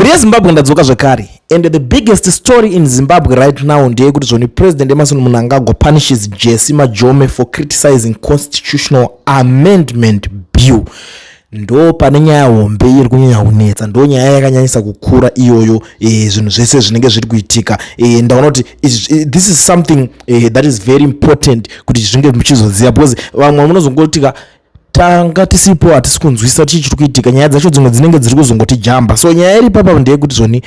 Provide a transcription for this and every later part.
Mhuri yeZimbabwe, ndadzoka zvekare, and the biggest story in Zimbabwe right now ndeyekuti zvoni President Emmerson Mnangagwa punishes Jesse Majome for criticizing constitutional amendment bill. Ndo pane nyaya hombe iri kunyanya kunetsa, ndo nyaya yakanyanyisa kukura iyoyo. Zvinhu zvese zvinenge zviri kuitika, ndaona kuti this is something that is very important kuti zvinge muchizoziva, because vamwe munozongotika tanga tisipo, hatisi kunzwisisa chii chiri kuitika. Nyaya dzacho dzimwe dzinenge dziri kuzongotijamba. So nyaya iri papa ndeyekuti zvoni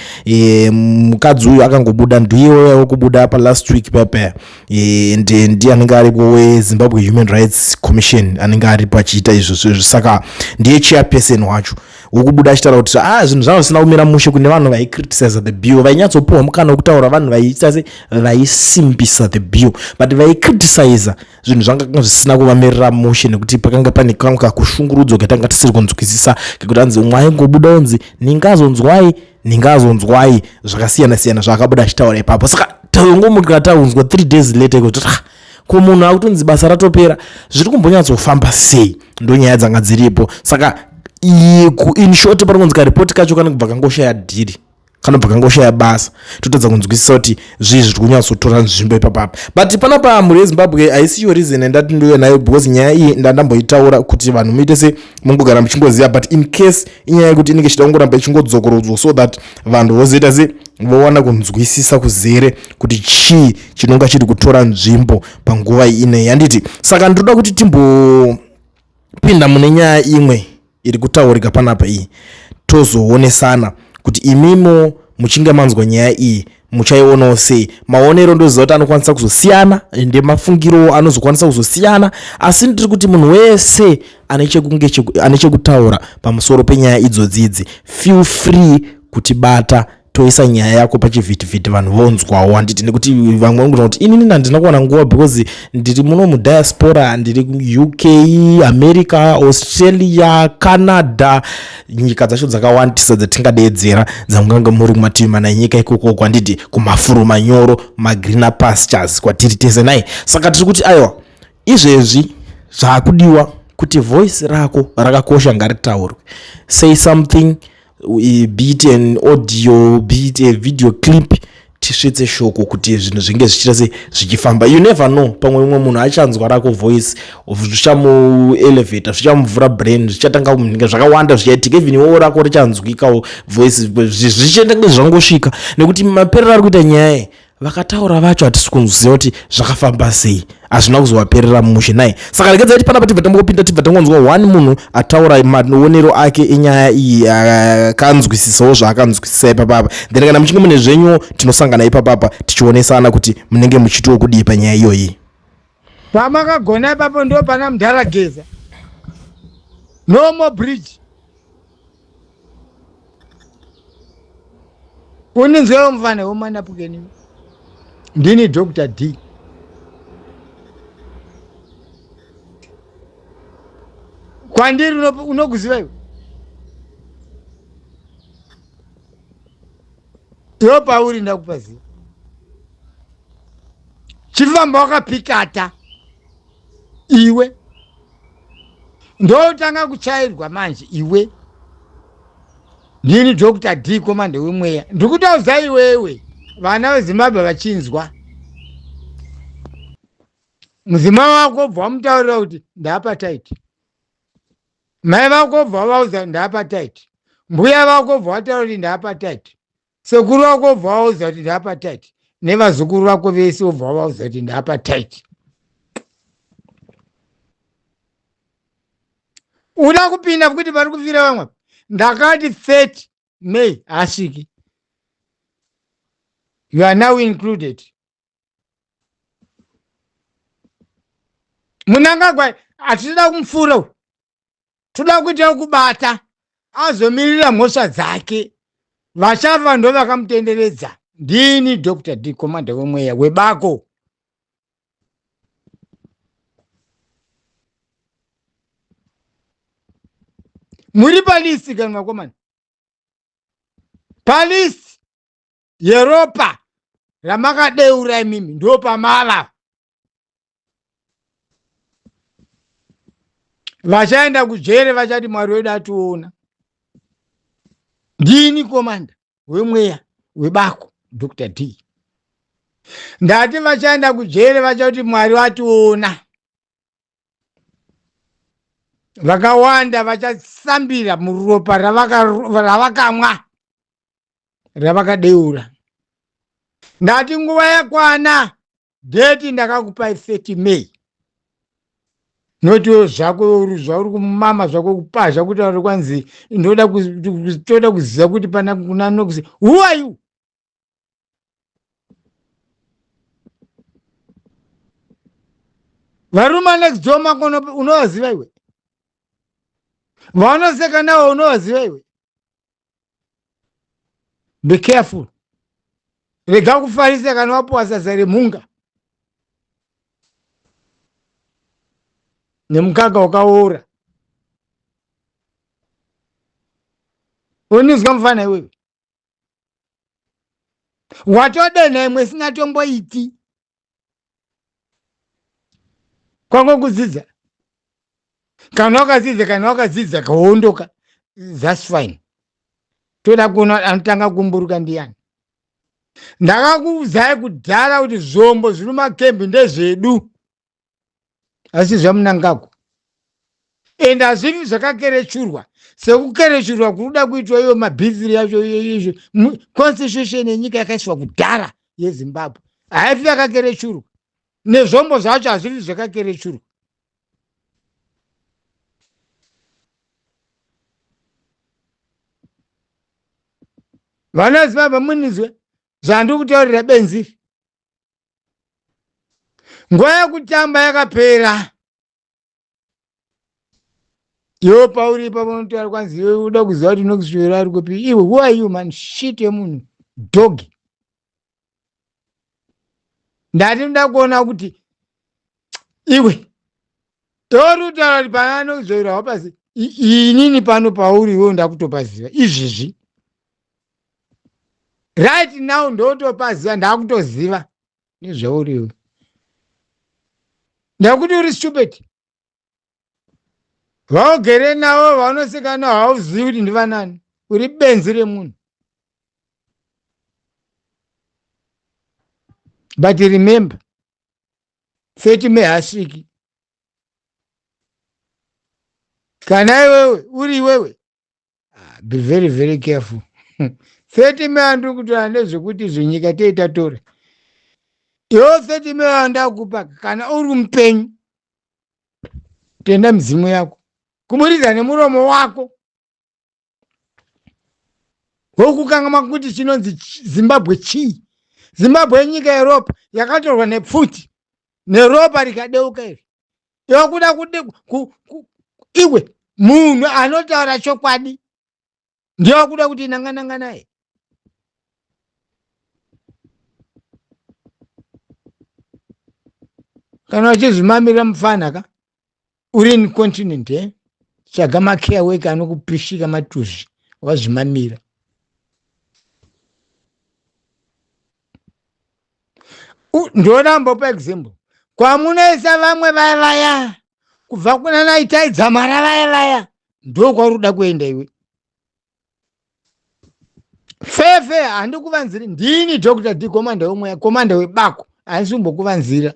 mukadzi uyu akangobuda, ndiye wekubuda palast week papa, ndiye anenge aripo weZimbabwe Human Rights Commission, anenge aripo achiita izvozvo. Saka ndiye chairperson wacho wokubuda achitaura kuti zvinhu zvavo zvisina kumira mushe. Kune vanhu vaicriticize the bill, vainyatsopuhwa mukana wekutaura, vanhu vaiita se vaisimbisa the bill, but vaicriticiza zvinhu zvanga zvisina kuvamirira mushe, nekuti pakanga pane kamwe kakushungurudzwa katanga tisiri kunzwisisa, kekuti hanzi umwe aingobuda unzi ningazonzwai, ningazonzwai, zvakasiyana siyana zvaakabuda achitaura ipapo. Saka tangomukira taunzwa 3 days later kuti ko munhu akutonzi basa ratopera, zviri kumbonyatsofamba sei? Ndo nyaya dzanga dziripo. Saka in short, pari kunzi karipoti kacho kanobva kangoshaya dhiri, kanobva kangoshaya basa. Totadza kunzwisisa kuti zvii zviri kunyatsotora nzvimbo ipapapa. But panapa, mhuri yeZimbabwe, haisiyo reason yandati ndiuye nayo, because nyaya iyi ndandamboitaura kuti vanhu muite se mungogara muchingoziva, but in case inyaya yekuti inenge ichida kungoramba ichingodzokorodzwa so that vanhu vozoita se vowana kunzwisisa kuzere kuti chii chinonga chiri kutora nzvimbo panguva inei, handiti? Saka ndinoda kuti timbopinda mune nyaya imwe iri kutaurika panapa iyi, tozoonesana kuti imimo muchinge manzwa nyaya iyi muchaionawo sei. Maonero ndoziva kuti anokwanisa kuzosiyana, ndemafungiro anozokwanisa kuzosiyana, asi ndiri kuti munhu wese ane chekutaura pamusoro penyaya idzodzidzi, feel free kutibata, toisa nyaya yako pachivhitivhiti, vanhu vonzwawo, handiti? Nekuti vamwe vanogona kuti inini handina kuwana nguva because ndiri muno mudiaspora, ndiri UK, America, Australia, Canada, nyika dzacho dzakawandisa dzatingadeedzera, dzamunganga muri kumativi mana enyika ikoko, handiti? Kumafuro manyoro, magreener pastures kwatiri tese nai. Saka tiri kuti aiwa, izvezvi zvaakudiwa kuti voice rako rakakosha, ngaritaurwe. Say something, be it an audio, be it a video clip, tisvitse shoko kuti zvinhu zvinge zvichiita se zvichifamba. You never know, pamwe umwe munhu achanzwa rako voice, zvichamuelevata, zvichamuvhura brain, zvichatanga kunge zvakawanda zvichaitika. Even iwewo rako richanzwikawo voice, zvichienda zvangosvika, nekuti maperero ari kuita nyaya iyi, vakataura vacho hatisi kunziva kuti zvakafamba sei, hazvina kuzovaperera mushe nai. Saka regedzai ti panapa tibva tambopinda, tibva tangonzwa one munhu ataura maonero ake enyaya iyi, akanzwisisawo zvaakanzwisisa ipapapa. Then kana muchinge mune zvenyu, tinosangana ipapapa tichionesana kuti munenge muchitiwo kudii panyaya iyoyi. Pamakagona ipapo ndo pana mudharageza. No more bridge. Uninzwewo mufana womandapukeni, ndini Dr D. Kwandiri unokuziva iwe, iwe pauri ndakupa ziva. Chifamba wakapikata iwe, ndotanga kuchairwa manje iwe. Ndini Dr D, komande wemweya. Ndikutaudza iwewe, vana veZimbabwe vachinzwa. Mudzimai wako bva wamutaurira kuti ndapa taiti, mai vako bva wavaudza ndapa taiti, mbuya vako bva wataura kuti ndapa taiti, sekuru vako bva wavaudza kuti ndapa taiti, nevazukuru vako vese wobva wavaudza kuti ndapa taiti. Uda kupinda kuti pari kufira vamwe. Ndakati 30 May haasviki. You are now included. Munangagwa hatitoda kumupfuura uyu, toda kuita kubata azomirira mhosva dzake. Vachafa ndo vakamutenderedza. Ndini Dr D, commander wemweya webako. Muri palist kana vakomana, palist yeropa ramakadeura imimi, ndo pamava. Vachaenda kujere vachati Mwari wedu ationa. Ndini komanda. wemweya webako Dr D. Ndati vachaenda kujere vachati Mwari vationa. Vakawanda vachasambira muropa ravakamwa ravakadeura. Ndati nguva yakwana, date ndakakupai 30 May. Notiwo zvako zvauri kumama zvako kupazha kuti ari kwanzi ndoda toda kuziva kuti pana kuna Nox. Who are you? Varume next door mako unovaziva iwe? Vaunoseka nawo unovaziva iwe? Be careful. Rega kufarisa kana wapuwa sadza remhunga nemukaka wakaora. Unizwa mufana iwewe? Watodenha imwe isingatomboiti. Kwako kudzidza. Kana wakadzidza, kana wakadzidza kaondoka, that's fine. Toda kuona anotanga kumburuka ndiyani. Ndakakuudzai kudhara kuti zvombo zviri mumakembi ndezvedu, asi zvaMnangagwa. Ende hazvivi zvakakerechurwa sekukerechurwa kuda kuitwa iyo mabhiziri yacho izvo. Constitution yenyika yakaiswa kudhara yeZimbabwe haifi yakakerechurwa, nezvombo zvacho hazvivi zvakakerechurwa. Vana Zimbabwe, munizwe zvandiri kutaurira benzi. Nguva yekutamba yakapera. Iwe pauri ipapo unotaura kwanzi iwe uda kuziva kuti Nox Chivero ari kupi. Iwe, who are you man? Shit yemunhu, dog. Ndati ndoda kuona kuti iwe tori kutaura kuti pana Nox Chivero haupazi. Inini pano pauri iwe ndakutopaziva izvezvi. Right now ndotopaziva, ndakutoziva nezvauri iwe. Ndakuti uri stupid. Vaugere navo vaunoseka navo hauzivi kuti ndivanani. Uri benzi remunhu. But remember, 30 May hasviki. Kana iwewe uri iwewe, be very very careful. 30 May andiri kutaura ndezvekuti zvenyika teitatora. Iwe 30 May andakupa kana uri mupenyu, tenda midzimu yako kumuridza nemuromo wako wokukangama kuti chinonzi Zimbabwe chii. Zimbabwe yenyika yeropa yakatorwa nepfuti neropa rikadeuka iri. Iwe kuda kuti iwe munhu anotaura chokwadi ndiye kuda kuti nangananga naye. Kana uchizvimamira mufana ka uri in continent, Tsvaga macare work anokupishika matuzvi wazvimamira. Ndoda mbopa example kwamunoisa vamwe vaya vaya kubva kuna naitai Dzamara vaya vaya, ndokwauri kuda kuenda iwe. Fefe, handikuvanziri. Ndini Dr D, komanda wemweya, komanda webako. Handisi kumbokuvanzira.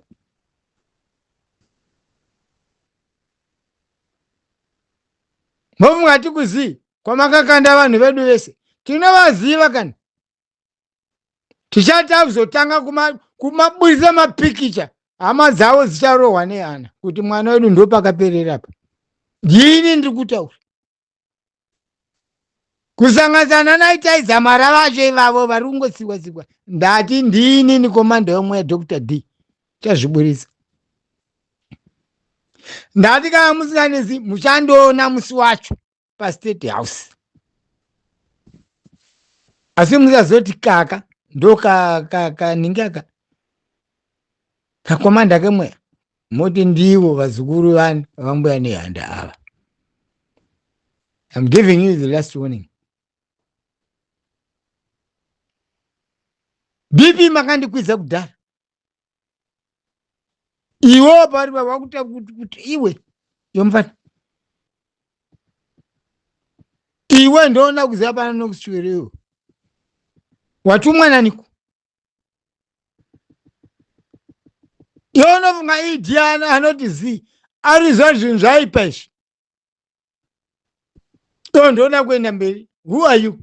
Mofunga tikuzii kwamakakanda vanhu vedu vese? Tinovaziva kani. Tichati akuzotanga kumaburitsa mapikicha, hama dzavo dzicharohwa nehana kuti mwana wedu ndopakaperera pa. Ndini ndiri kutaura kusanganisana naitai Dzamara vacho ivavo vari kungotsikwa tsikwa. Ndati ndini ni komanda wemweya Dr D, chazviburitsa. Ndati kana musinganezi muchandoona musi wacho paState House, asi musazoti kaka ndo kaningaka kakomanda kemweya moti ndivo vazukuru vani vambuya Nehanda ava. I'm giving you the last warning. BP makandikwidza kudhara. Iwo pari vakuta kuti iwe yomufana iwe ndoona kuziva pana Nox Chivero iwe. Watumwa naniko? Iwe unofunga ED anoti zii arizwa zvinhu zvaipa izvi. Iwe ndoda kuenda mberi. Who are you?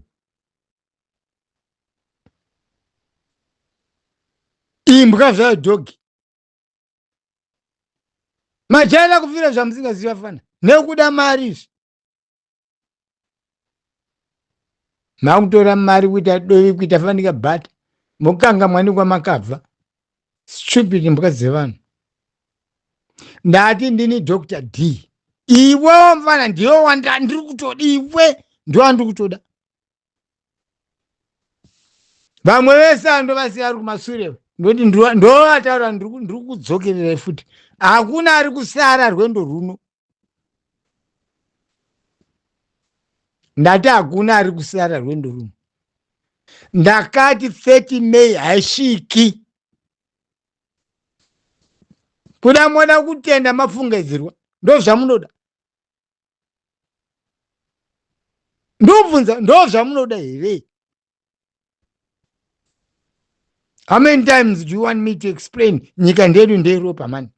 Imbwa zvayo dhogi. Majaira kufira zvamusingaziva fana nekuda mari izvi. Makutora mari kuita dovi kuita fanika bhata mokanga mwani kwamakabva. Stupid mbwa dzevanhu. Ndati ndini Dr. D. Iwe mfana ndiwe wandiri kutoda iwe ndiwe wandiri kutoda. Vamwe vese andovasiya ari kumasure ndoti ndovataura ndiri kudzokererai futi. Hakuna ari kusara rwendo rwuno. Ndati hakuna ari kusara rwendo runo. Ndakati 30 May haisviki. Kuda moda kutenda mafungedzerwa ndozvamunoda. Ndobvunza ndozvamunoda here? How many times do you want me to explain? Nyika ndedu nderopa mani.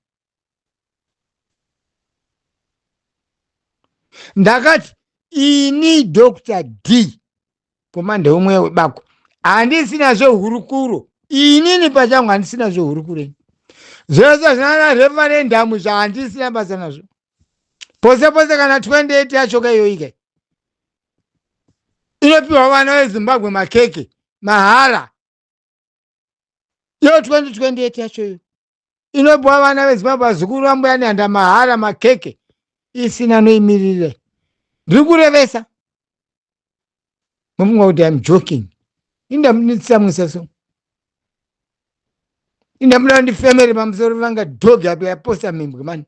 Ndakati ini Dr. D komanda wemweya webako handisina zvehurukuro inini pachangu handisina zvehurukuro ini zvese zvinana referendamu zvahandisina basa nazvo pose pose kana 28 yacho ka iyoyi kai inopiwa vana vezimbabwe makeke mahara iyo 2028 yacho iyo inopiwa vana vezimbabwe vazukuru vambuya nehanda mahara makeke isina noimirire ndiri kurevesa mofunga kuti im joking indamunitsamwisa so indamuda ndifemere pamusoro vanga dog apo yaposta mimbwe mani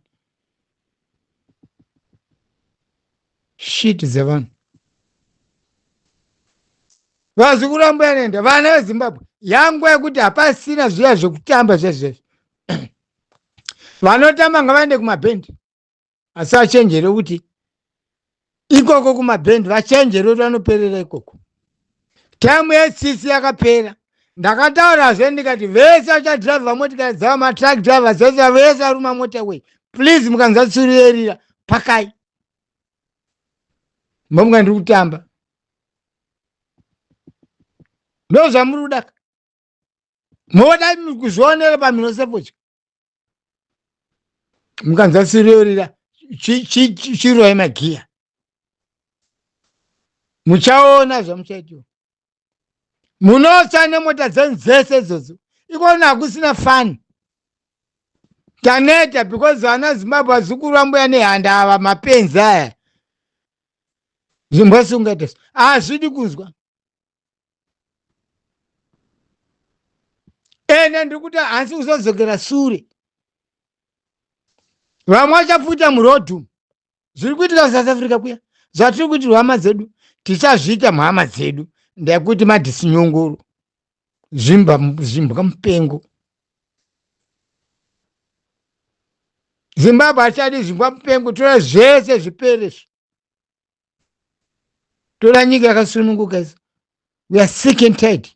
shit dzevanhu vazukuru ambuya nenda vana vezimbabwe yanguva yekuti hapasina zviya zvekutamba zviya zviya vanotamba ngavaende kumabhendi asi vachenjere kuti ikoko kumabhendi vachenjere kuti vanoperera ikoko taimu yetsitsi yakapera ndakataurazve ndikati vese vachadhiraivha motikari dzavo matruck drivers vese vese vari kumamotorway please mukanzwa tsuru yerira pakai momuka ndiri kutamba ndozvamuri kudaka moda kuzvionera pamhino sefodya mukanzwa tsuru yorira chirovai magiya muchaona zvamuchaitiwa munotsva nemota dzenyu dzese idzodzo ikona hakusina fani taneta because vana zimbabwe vazukuru vambuya nehanda ava mapenzi aya zvimbwa sungaita so hazvidi kunzwa ende ndiri kuti hansi kuzodzokera sure vamwe vachapfuta murodhu Zviri kuitika kuSouth Africa kuya zvatiri kuitirwa hama dzedu tichazviita muhama dzedu ndekuti madhisinyongoro zvimbwa zvimbwa mupengo Zimbabwe hachadi zvimbwa mupengo tora zvese zvipere izvi tora nyika yakasununguka izvo we are sick and tired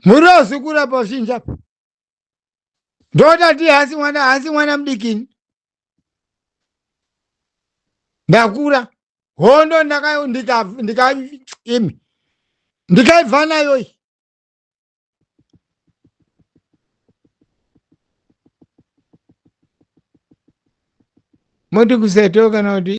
muri wazukura pazhinji apa ndotati hasi mwana hasi mwana mudikini ndakura hondo ndaka ndika ndika imi ndikaibva nayo iyi moti kuseto kana kuti